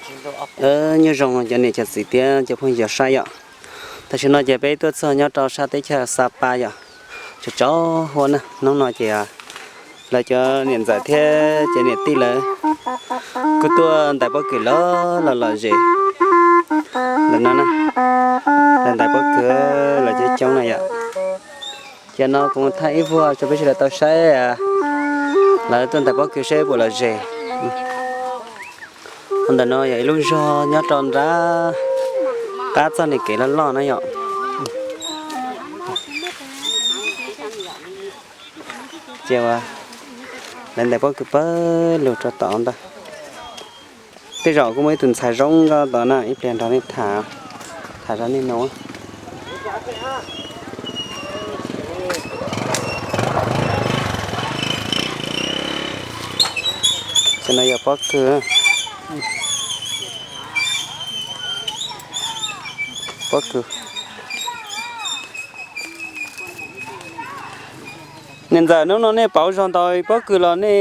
Nyob zoo cov niam cov txiv thiab cov phooj ywg saib yom. Tam sim no ces peb tuaj txog nyob rau sab teb chaws Xa Pa yom. Tsaus tsaus huab na, hnub no ces lawv cov niam ntxawm thiab cov niam tij lawv kuj tuaj ntais pob kws los los lom zem ntawm no na. Lawv ntais pob kws los coob coob na yom. Ces no kuv thaij ib vuag rau peb sawv daws tau saib, lawv tuaj ntais pob kws saib puas lom zem. Ntawm no yog ib lub zog nyob rau nram qab txoj niag kev loj loj na yom. Ces lawv ntais pob kws pawg lug rau tod ntag. Tej zaum kuj muaj ib tug ntxhais zoo nkauj tod na, ib pliag nrog nej tham, tham zaj nej nug. Tam no yog pob kws, pob kws. Niam ntxawm, hnub no nej pauv zog ntaus pob kws los nej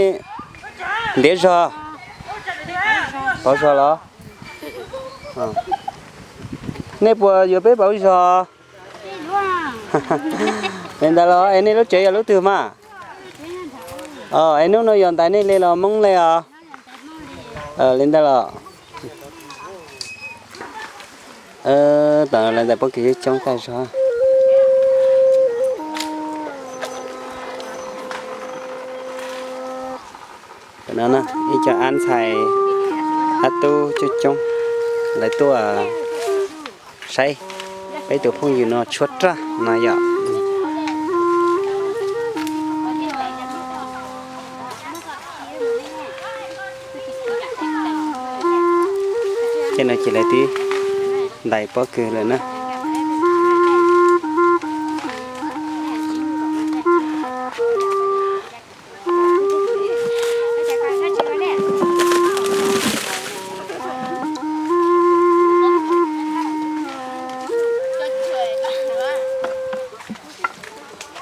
ntiav zog? Pauv zog los? Nej puas yuav peb pauv zog? Li ntawd los es nej lub tsev yog lub twg mas? Es hnub no yog ntais nej li los Hmoob li os? Li ntawd los. Tam no lawv ntais pob kws coob tag zog. Tam no ib co ab ntxhais ab tub coob coob lawv tuaj saib peb tus phooj ywg no tshuab raj no yom. Tej no ces lawv twb ntais pob kws lawm na.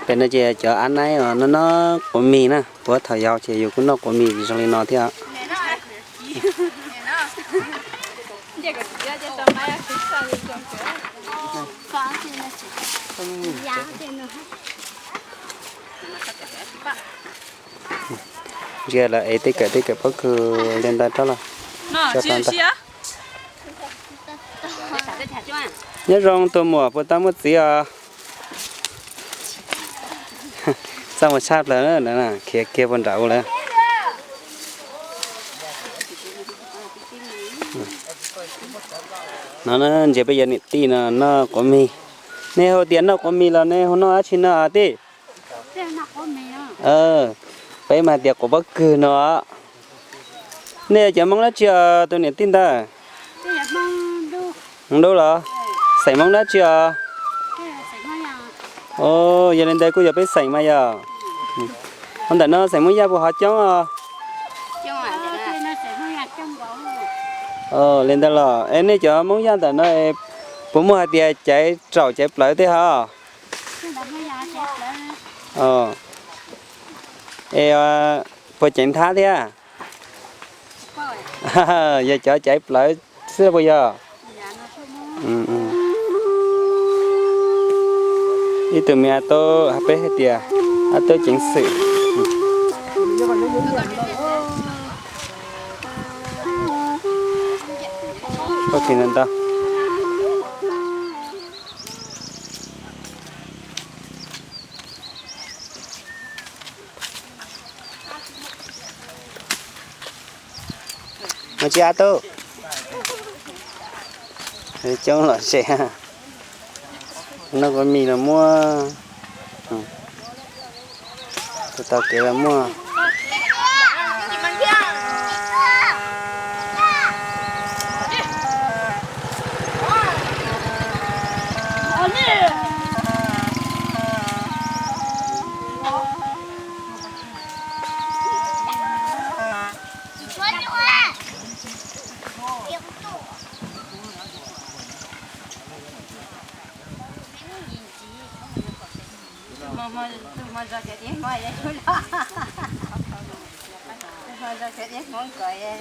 Pem no ces cov ab naib os, noj noj quav mis na, puag thaum yau ces yus kuj noj quav mis zoo li no thiab. Ntsia lawv ev tej kawm tej kawm pob kws li ntawd rau los tso rau ntawd. Nyob zoo tus muam, puas tau muaj txiv os? Txaj muag tshaj plaws, khiav kiag puag nram ub lawm. No ntsia peb cov niam tij no noj quav mis. Nej hu tias noj quav mis los nej hu noj dab tsi no tij? Peb mas hais tias quav pob kws no. Nej yog cov Hmoob dab tsi os tus niam tij ntawd? Hmoob Dub los? Xeem Hmoob dab tsi os? Yog li ntawd kuj yog peb xeem mas yog. Ntawm no xeem Hmoob Yaj puas ho coob os? Li ntawd los es nej cov Hmoob Yaj ntawm no puas muaj hais tias caiv raum caiv plawv tej hov? Es puas ceev nthab thiab? Yog cov caiv plawv xwb puas yog? Ib tug me ab tub, peb hais tias ab tub ceev xwm. Pob kws ntau ntau. Mus tsis ab tub. Coob lom zem. Noj quav mis los muaj, tus taug kev los muaj. Tus hmo zog cov diab hmoob kom, tus hmo zog cov diab hmoob kom,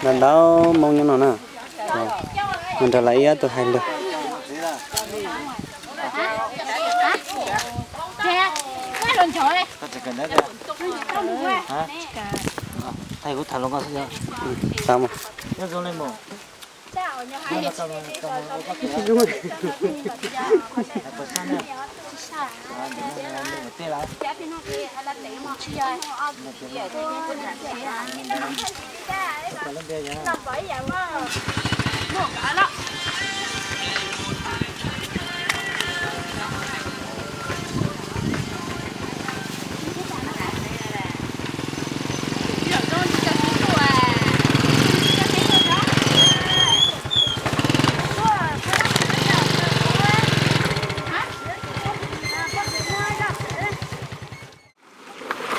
Ntau ntau Hmoob nyob no na, nrog lawv ib ob tug hais lus.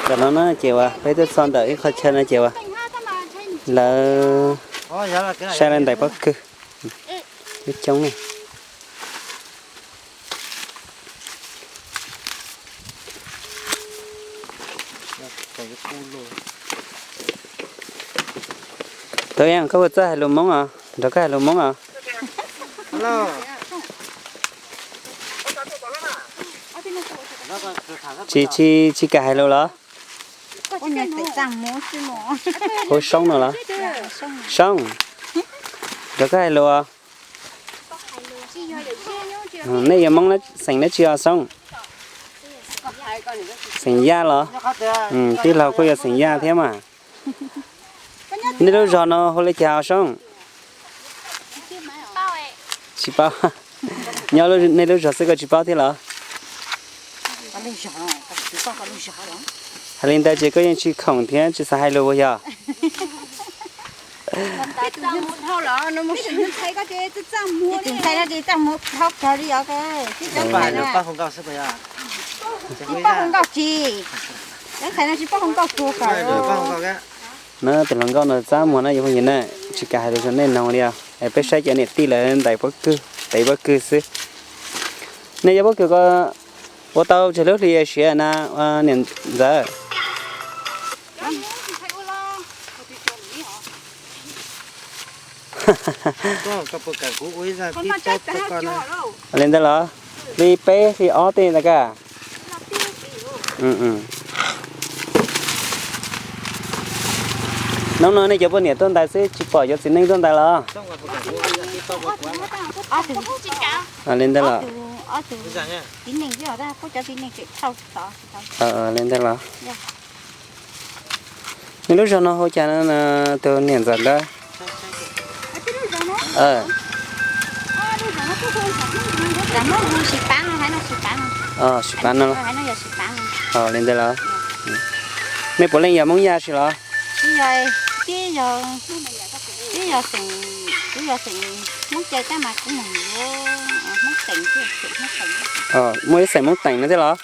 Ntawm no na ces uas peb twb txog ntawm ib qho chaw no ces uas lawv saib lawv ntais pob kws. Lub coob na. Tau, koj puas txawj hais lus Hmoob os? Nrog koj hais lus Hmoob os. Tsis, tsis, tsis kam hais lus los? Hu Soob no los? Soob, nrog koj hais lus os. Nej yog Hmoob xeem dab tsi os Soob? Xeem Yaj los? Tij laug kuj yog xeem Yaj thiab mas. Nej lub zos no hu li cas os Soob? Tsis paub. Nyob nej lub zos xwb koj tsis paub thiab los? Hais li ntawd ces koj yeej tsis khoom thiab tsis xav hais lus puas yog? Na tus hluas nkauj no txaj muag na yuav phooj ywg na, tsis kam hais lus rau nej noog li os. Es peb saib cov niam tij lawv ntais pob kws, ntais pob kws xwb. Nej yuav pob kws ko ua tau tsawg lub hlis siav na niam ntxawm? Li ntawd los? Hli peb hli ob tej ntag. Hnub no nej cov poj niam tuaj ntais xwb tsis pom cov txiv neej tuaj ntais los? Li ntawd los? Li ntawd los? Nej lub zog no hu cas no, tus niam ntxawm ntawd? Sib Pab no. Li ntawd los? Nej puav leej yog Hmoob Yaj tsis los? Muaj ib xeem Hmoob Teem no thiab los?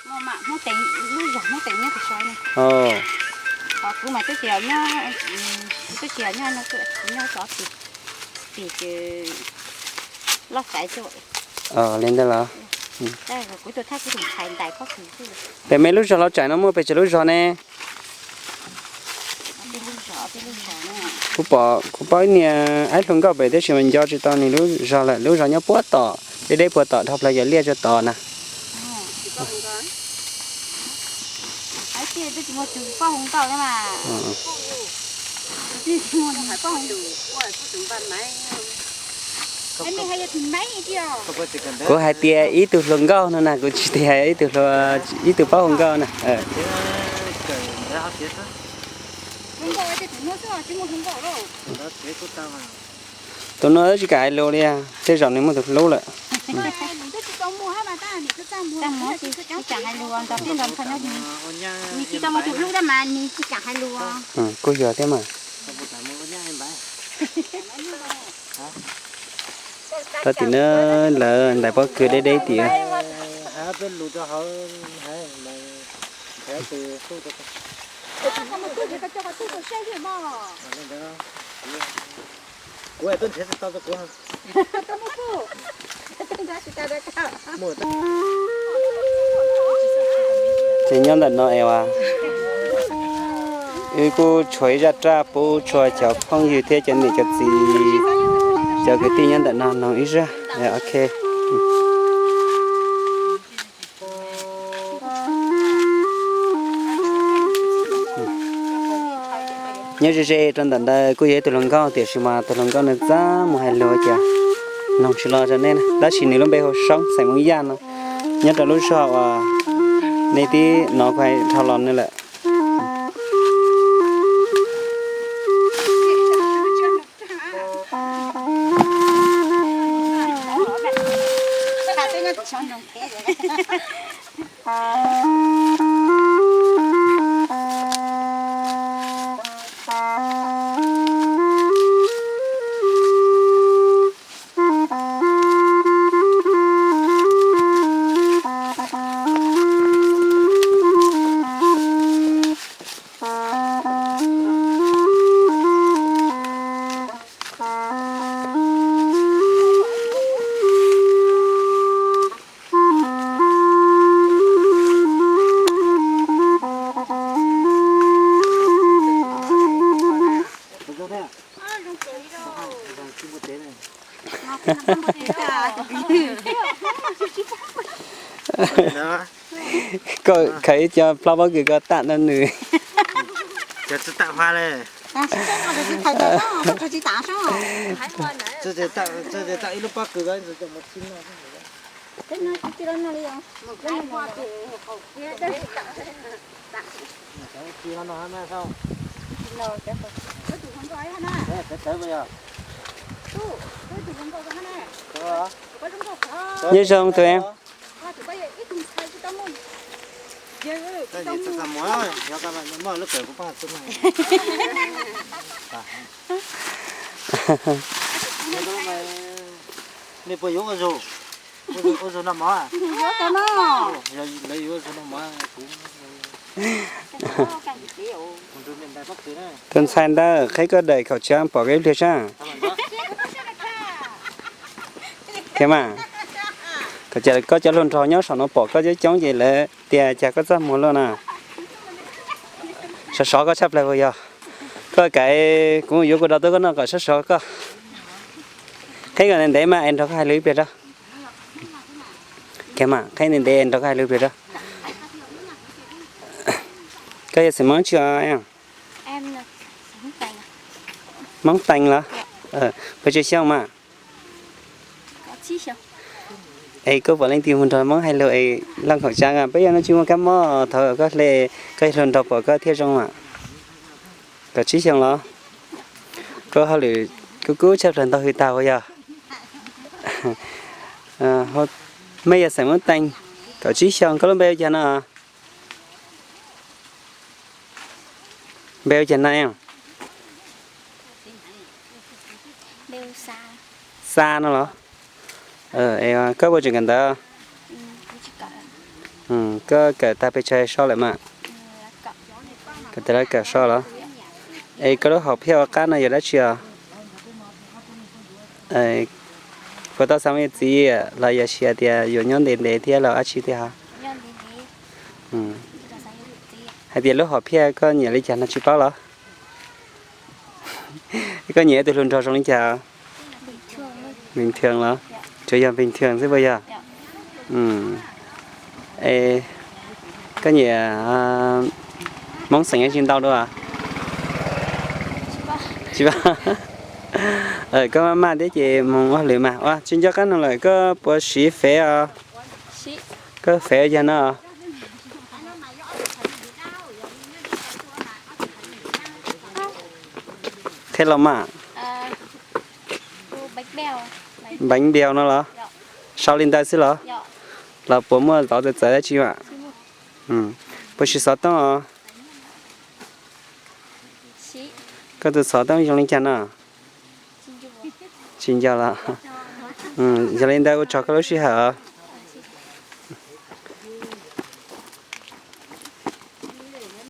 Li ntawd los? Pem mej lub zog Lauj Tsaim no muaj pes tsawg lub zog ne? Kuv pom, kuv paub ib niag aib hluas nkauj pem tab sis mas nco tsis tau nws lub zog lawm, lub zog nyob puag tom, deb deb puag tom dhau plaws cov liaj tsuas tod na. Kuv hais tias ib tug hluas nkauj no na, kuv tsis tias ib tug hluas, ib tug paub hluas nkauj na. Tus no tsis kam hais lus li, tej zaum nws muaj tus hlub lawm. Kuj yog thiab mas. Tau tim no lawv ntais pob kws deb deb tim. Ces nyob ntawm no es wb kuj tshuav ib zaj raj pub txhua cov phooj ywg thiab cov niam cov txiv, cov kwv tij nyob ntawm no mloog ib zaj. Ok. Nyob ze ze rau ntawm ntawd kuj yog ib tug hluas nkauj tiam sis mas tus hluas nkauj nws txaj muag hais lus ces mloog tsis los rau nej, tab sis nws lub npe hu Soob xeem Hmoob Yaj no, nyob rau lub zog uas nej twb hnov kuv hais dhau los no lawm. Koj khaws ib co plaub pob kws koj tam rau nws. Nyob zoo tus em. Nej puas yuav ua zug? Ua zug noj mov? Lawv yuav ua zug noj mov. Tus ntxhais ntawd qheb koj daim khẩu trang pom koj ib pliag saib. Thiab mas, kom cas koj cov hluas nraug nyob saum no pom koj coob coob ces lawv tias cas koj txaj muag luaj na. Sov sov koj tshaj plaws puas yog? Koj kam kuv yuav kuv dab tuab koj noj kom sov sov koj. Qheb kom ntev ntev mas es nrog koj hais lus ib pliag rau. Qheb ntev ntev es nrog koj hais lus ib pliag rau. Koj yog xeem Hmoob tsi os? Em là Sài Gòn. Hmoob Teev los? Puas tsawg xyoo mas? Es koj puas leej twg mus nrog Hmoob hais lus es loj khaum tsav? Peb yog no tsis muaj kab mob, thaum koj hle, koj yog hluas nraug pom koj thiaj zoo mas. Kaum tsib xyoo los? Koj hauj lwm kub kub tshaj plaws ntau hws tag ua yog. Mej yog xeem Hmoob Teev, kaum tsib xyoo, koj lub npe ua cas no? Npe ua cas no? Xa no los? Koj puas tseem kawm ntawv? Koj kawm tag pes tsawg so lawm mas? Kawm tag lawv kawm so los? Es koj lub hom phiaj ua qab no yog dab tsi os? Puas tau xav mus yuav txiv los yog hais tias yuav nyob ntev ntev thiab los dab tsi thiab hos? Hais tias lub hom phiaj koj nyiam li cas no tsis paub los? Koj nyiam tus hluas nraug zoo li cas? Bình thường los? Tsuas yog bình thường xwb puas yog? Es koj nyiam Hmoob xeem tsis ntau dua? Tsis paub. Koj maj maj thiab ces mus ua hauj lwm mas. Ua tsis nco qab no lawm, koj puas siv fev os? Koj fev yog no. Qhia los mas. Bánh bèo no los? Sau li ntawd xwb los? Los puas muaj tov txawv txawv dab tsi mas? Puas siv xov tooj os? Koj tus xov tooj zoo li cas no? Tsis nco los? Yog li ntawd ua tsaug koj lub sij hawm.